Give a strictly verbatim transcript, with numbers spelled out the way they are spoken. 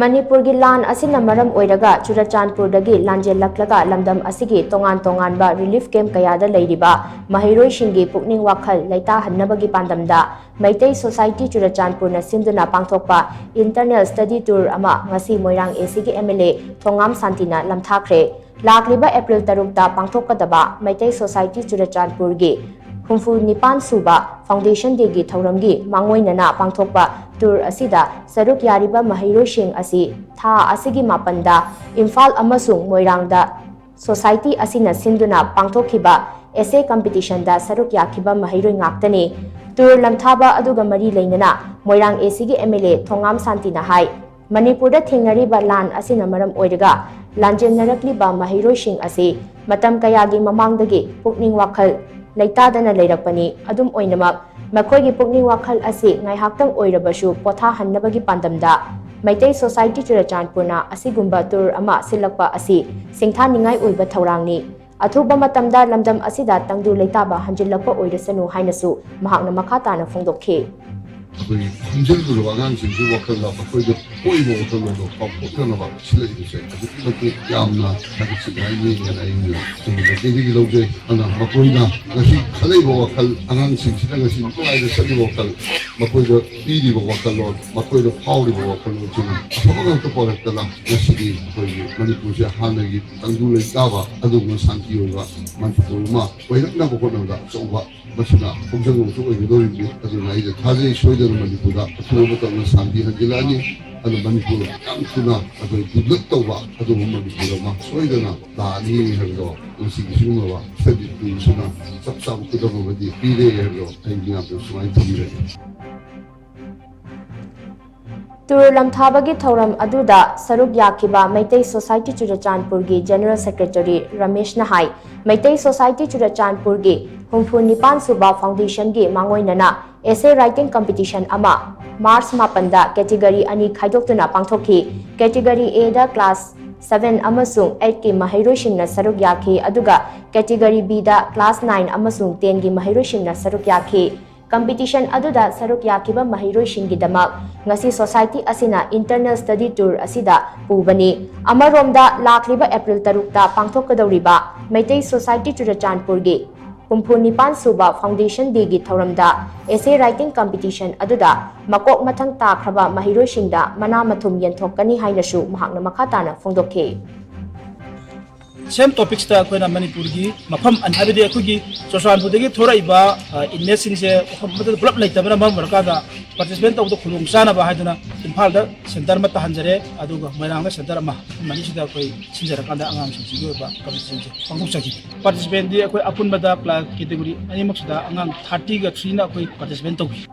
ꯃꯅꯤꯄꯨꯔꯒꯤ ꯂꯥꯟ ꯑꯁꯤꯅ ꯃꯔꯝ ꯑꯣꯏꯔꯒ ꯆꯨꯔꯆꯥꯟꯄꯨꯔꯗꯒꯤ ꯂꯥꯟꯖꯦꯜꯂꯛꯂꯒ ꯂꯝꯗꯝ ꯑꯁꯤꯒꯤ ꯇꯣꯉꯥꯟ ꯇꯣꯉꯥꯟꯕ relief camp ꯀꯌꯥꯗ ꯂꯩꯔꯤꯕ ꯃꯍꯩꯔꯣꯏꯁꯤꯡꯒꯤ ꯄꯨꯛꯅꯤꯡ ꯋꯥꯈꯜ ꯂꯩꯇꯥꯍꯟꯅꯕꯒꯤ ꯄꯥꯟꯗꯝꯗ ꯃꯩꯇꯩ Society ꯆꯨꯔꯆꯥꯟꯄꯨꯔꯅ ꯁꯤꯟꯗꯨꯅ ꯄꯥꯡꯊꯣꯛꯄ internal study tour ꯑꯃ ꯉꯁꯤ ꯃꯣꯏꯔꯥꯡ ACꯒꯤ MLA ꯊꯣꯉꯥꯝ ꯁꯥꯟꯇꯤꯅ ꯂꯝꯊꯥꯈ꯭ꯔꯦ꯫ ꯂꯥꯛꯂꯤꯕ April ꯇꯔꯨꯛꯇ ꯄꯥꯡꯊꯣꯛꯀꯗꯕ ꯃꯩꯇꯩ Society ꯆꯨꯔꯆꯥꯟꯄꯨꯔꯒꯤ ꯍꯨꯝꯐꯨ ꯅꯤꯄꯥꯟ ꯁꯨꯕ Foundation Dayꯒꯤ ꯊꯧꯔꯝꯒꯤ ꯃꯥꯡꯑꯣꯏꯅꯅ ꯄꯥꯡꯊꯣꯛꯄ tour ꯑꯁꯤꯗ ꯁꯔꯨꯛ ꯌꯥꯔꯤꯕ ꯃꯍꯩꯔꯣꯏꯁꯤꯡ ꯑꯁꯤ ꯊꯥ ꯑꯁꯤꯒꯤ ꯃꯥꯄꯟꯗ ꯏꯝꯐꯥꯜ ꯑꯃꯁꯨꯡ ꯃꯣꯏꯔꯥꯡꯗ Society ꯑꯁꯤꯅ ꯁꯤꯟꯗꯨꯅ ꯄꯥꯡꯊꯣꯛꯈꯤꯕ essay competitionꯗ ꯁꯔꯨꯛ ꯌꯥꯈꯤꯕ ꯃꯍꯩꯔꯣꯏ ꯉꯥꯛꯇꯅꯤ꯫ Tour ꯂꯝꯊꯥꯕ ꯑꯗꯨꯒ ꯃꯔꯤ ꯂꯩꯅꯅ ꯃꯣꯏꯔꯥꯡ ACꯒꯤ MLA ꯊꯣꯉꯥꯝ ꯁꯥꯟꯇꯤꯅ ꯍꯥꯏ, ꯃꯅꯤꯄꯨꯔꯗ ꯊꯦꯡꯅꯔꯤꯕ ꯂꯥꯟ ꯑꯁꯤꯅ ꯃꯔꯝ ꯑꯣꯏꯔꯒ ꯂꯥꯟꯖꯦꯟꯅꯔꯛꯂꯤꯕ ꯃꯍꯩꯔꯣꯏꯁꯤꯡ ꯑꯁꯤ ꯃꯇꯝ ꯀꯌꯥꯒꯤ ꯃꯃꯥꯡꯗꯒꯤ ꯄꯨꯛꯅꯤꯡ ꯋꯥꯈꯜ ꯂꯩꯇꯥꯗꯅ ꯂꯩꯔꯛꯄꯅꯤ꯫ ꯑꯗꯨꯝ ꯑꯣꯏꯅꯃꯛ, ꯃꯈꯣꯏꯒꯤ ꯄꯨꯛꯅꯤꯡ ꯋꯥꯈꯜ ꯑꯁꯤ ꯉꯥꯏꯍꯥꯛꯇꯪ ꯑꯣꯏꯔꯕꯁꯨ ꯄꯣꯊꯥꯍꯟꯅꯕꯒꯤ ꯄꯥꯟꯗꯝꯗ ꯃꯩꯇꯩ Society ꯆꯨꯔꯆꯥꯟꯄꯨꯔꯅ ꯑꯁꯤꯒꯨꯝꯕ tour ꯑꯃ ꯁꯤꯜꯂꯛꯄ ꯑꯁꯤ ꯁꯤꯡꯊꯥꯅꯤꯡꯉꯥꯏ ꯑꯣꯏꯕ ꯊꯧꯔꯥꯡꯅꯤ꯫ ꯑꯊꯨꯕ ꯃꯇꯝꯗ ꯂꯝꯗꯝ ꯑꯁꯤꯗ ꯇꯪꯗꯨ ꯂꯩꯇꯥꯕ ꯍꯟꯖꯤꯜꯂꯛꯄ ꯑꯣꯏꯔꯁꯅꯨ ꯍꯥꯏꯅꯁꯨ ꯃꯍꯥꯛꯅ ꯃꯈꯥ ꯇꯥꯅ ꯐꯣꯡꯗꯣꯛꯈꯤ꯫ ꯑꯩꯈꯣꯏꯒꯤ ꯈꯣꯟꯖꯦꯜꯗꯨꯗ ꯑꯉꯥꯡꯁꯤꯡꯁꯨ ꯋꯥꯈꯜꯗ ꯃꯈꯣꯏꯗ ꯄꯣꯛꯏꯕ ꯋꯥꯈꯜꯂꯣꯟꯗꯣ ꯀꯥꯎꯊꯣꯛꯅꯅꯕ ꯁꯤꯜꯂꯛꯏꯕꯁꯦ ꯑꯗꯨꯛꯀꯤ ꯃꯇꯤꯛ ꯌꯥꯝꯅ ꯊꯥꯒꯠꯆꯅꯤꯡꯉꯥꯏꯅꯦꯅ ꯑꯩꯅ ꯑꯩꯒꯤ ꯃꯥꯏꯀꯩꯗꯒꯤ ꯂꯧꯖꯩ꯫ ꯑꯗꯨꯅ ꯃꯈꯣꯏꯅ ꯉꯁꯤ ꯈꯜꯂꯛꯏꯕ ꯋꯥꯈꯜ, ꯑꯉꯥꯡꯁꯤꯡꯁꯤꯅ ꯉꯁꯤ ꯅꯨꯡꯉꯥꯏꯅ ꯆꯠꯂꯤꯕ ꯋꯥꯈꯜ, ꯃꯈꯣꯏꯗ ꯄꯤꯔꯤꯕ ꯋꯥꯈꯜꯂꯣꯟ, ꯃꯈꯣꯏꯗ ꯐꯥꯎꯔꯤꯕ ꯋꯥꯈꯜꯂꯣꯟꯁꯤꯅ ꯑꯐꯕ ꯉꯥꯛꯇ ꯄꯨꯔꯛꯇꯅ ꯉꯁꯤꯗꯤ ꯑꯩꯈꯣꯏꯒꯤ ꯃꯅꯤꯄꯨꯔꯁꯦ ꯍꯥꯟꯅꯒꯤ ꯇꯪꯗꯨ ꯂꯩꯇꯥꯕ ꯑꯗꯨꯒꯨꯝꯕ ꯁꯥꯟꯇꯤ ꯑꯣꯏꯕ ꯃꯅꯤꯄꯨꯔ ꯑꯃ ꯑꯣꯏꯔꯛꯅꯕ ꯍꯣꯠꯅꯕꯗ ꯑꯆꯧꯕ ꯃꯁꯤꯅ ꯈꯣꯡꯖꯪ ꯑꯃꯁꯨ ꯑꯣꯏꯒꯗꯧꯔꯤꯕꯅꯤ꯫ ꯑꯗꯨꯅ ꯑꯩꯅ ꯊꯥꯖꯩ, ꯁꯣꯏꯗꯅ ꯃꯅꯤꯄꯨꯔꯗ ꯑꯊꯨꯕ ꯃꯇꯝꯗ ꯁꯥꯟꯇꯤ ꯍꯟꯖꯤꯜꯂꯛꯑꯅꯤ꯫ ꯑꯗꯨ ꯃꯅꯤꯄꯨꯔ ꯌꯥꯝ ꯊꯨꯅ ꯑꯩꯈꯣꯏ develop ꯇꯧꯕ ꯑꯗꯨꯒꯨꯝꯕ ꯃꯅꯤꯄꯨꯔ ꯑꯃ ꯁꯣꯏꯗꯅ ꯂꯥꯛꯑꯅꯤ ꯍꯥꯏꯕꯗꯣ ꯉꯁꯤꯒꯤ ꯁꯤꯒꯨꯝꯂꯕ study tourꯁꯤꯅ ꯆꯞ ꯆꯥꯕ ꯈꯨꯗꯝ ꯑꯃꯗꯤ ꯄꯤꯔꯦ ꯍꯥꯏꯕꯗꯣ ꯑꯩ ꯃꯤꯌꯥꯝꯗ ꯁꯨꯃꯥꯏꯅ ꯊꯝꯖꯔꯒꯦ꯫ Tour ꯂꯝꯊꯥꯕꯒꯤ ꯊꯧꯔꯝ ꯑꯗꯨꯗ ꯁꯔꯨꯛ ꯌꯥꯈꯤꯕ ꯃꯩꯇꯩ Society ꯆꯨꯔꯆꯥꯟꯄꯨꯔꯒꯤ General Secretary ꯔꯃꯦꯁꯅ ꯍꯥꯏ, ꯃꯩꯇꯩ Society ꯆꯨꯔꯆꯥꯟꯄꯨꯔꯒꯤ ꯍꯨꯝꯐꯨ ꯅꯤꯄꯥꯟ ꯁꯨꯕ Foundationꯒꯤ ꯃꯥꯡꯑꯣꯏꯅꯅ essay writing competition ꯑꯃ March ꯃꯥꯄꯟꯗ category ꯑꯅꯤ ꯈꯥꯏꯗꯣꯛꯇꯨꯅ ꯄꯥꯡꯊꯣꯛꯈꯤ꯫ Category Aꯗ class seven ꯑꯃꯁꯨꯡ eightꯀꯤ ꯃꯍꯩꯔꯣꯏꯁꯤꯡꯅ ꯁꯔꯨꯛ ꯌꯥꯈꯤ, ꯑꯗꯨꯒ category Bꯗ class nine ꯑꯃꯁꯨꯡ tenꯒꯤ ꯃꯍꯩꯔꯣꯏꯁꯤꯡꯅ ꯁꯔꯨꯛ ꯌꯥꯈꯤ꯫ Competition ꯑꯗꯨꯗ ꯁꯔꯨꯛ ꯌꯥꯈꯤꯕ ꯃꯍꯩꯔꯣꯏꯁꯤꯡꯒꯤꯗꯃꯛ ꯉꯁꯤ society ꯑꯁꯤꯅ internal study tour ꯑꯁꯤꯗ ꯄꯨꯕꯅꯤ꯫ ꯑꯃꯔꯣꯝꯗ, ꯂꯥꯛꯂꯤꯕ April ꯇꯔꯨꯛꯇ ꯄꯥꯡꯊꯣꯛꯀꯗꯧꯔꯤꯕ ꯃꯩꯇꯩ society ꯆꯨꯔꯆꯥꯟꯄꯨꯔꯒꯤ ꯍꯨꯝꯐꯨ ꯅꯤꯄꯥꯟ ꯁꯨꯕ Foundation Dayꯒꯤ ꯊꯧꯔꯝꯗ essay writing competition ꯑꯗꯨꯗ ꯃꯀꯣꯛ ꯃꯊꯪ ꯇꯥꯈ꯭ꯔꯕ ꯃꯍꯩꯔꯣꯏꯁꯤꯡꯗ ꯃꯅꯥ ꯃꯊꯨꯝ ꯌꯦꯟꯊꯣꯛꯀꯅꯤ ꯍꯥꯏꯅꯁꯨ ꯃꯍꯥꯛꯅ ꯃꯈꯥ ꯇꯥꯅ ꯐꯣꯡꯗꯣꯛꯈꯤ꯫ Same topicsꯇ ꯑꯩꯈꯣꯏꯅ ꯃꯅꯤꯄꯨꯔꯒꯤ ꯃꯐꯝ ꯑꯅꯤ, ꯍꯥꯏꯕꯗꯤ ꯑꯩꯈꯣꯏꯒꯤ ꯆꯨꯔꯆꯥꯟꯄꯨꯔꯗꯒꯤ ꯊꯣꯔꯛꯏꯕ inmateꯁꯤꯡꯁꯦ ꯃꯐꯝ ꯑꯃꯠꯇꯗ ꯄꯨꯂꯞ ꯂꯩꯇꯕꯅ ꯃꯔꯝ ꯑꯣꯏꯔꯀꯥꯟꯗ participate ꯇꯧꯕꯗ ꯈꯨꯗꯣꯡ ꯆꯥꯅꯕ ꯍꯥꯏꯗꯨꯅ ꯏꯝꯐꯥꯜꯗ centre ꯑꯃ ꯇꯥꯍꯟꯖꯔꯦ, ꯑꯗꯨꯒ ꯃꯣꯏꯔꯥꯡꯗ centre ꯑꯃ, ꯃꯐꯝ ꯑꯅꯤꯁꯤꯗ ꯑꯩꯈꯣꯏ ꯁꯤꯟꯖꯔꯀꯥꯟꯗ ꯑꯉꯥꯡꯁꯤꯡꯁꯤꯒꯤ ꯑꯣꯏꯕ competitionꯁꯦ ꯄꯥꯡꯊꯣꯛꯆꯈꯤ꯫ Participantꯗꯤ ꯑꯩꯈꯣꯏ ꯑꯄꯨꯟꯕꯗ class category ꯑꯅꯤꯃꯛꯁꯤꯗ ꯑꯉꯥꯡ thirtyꯒ threeꯅ ꯑꯩꯈꯣꯏ participate ꯇꯧꯈꯤ꯫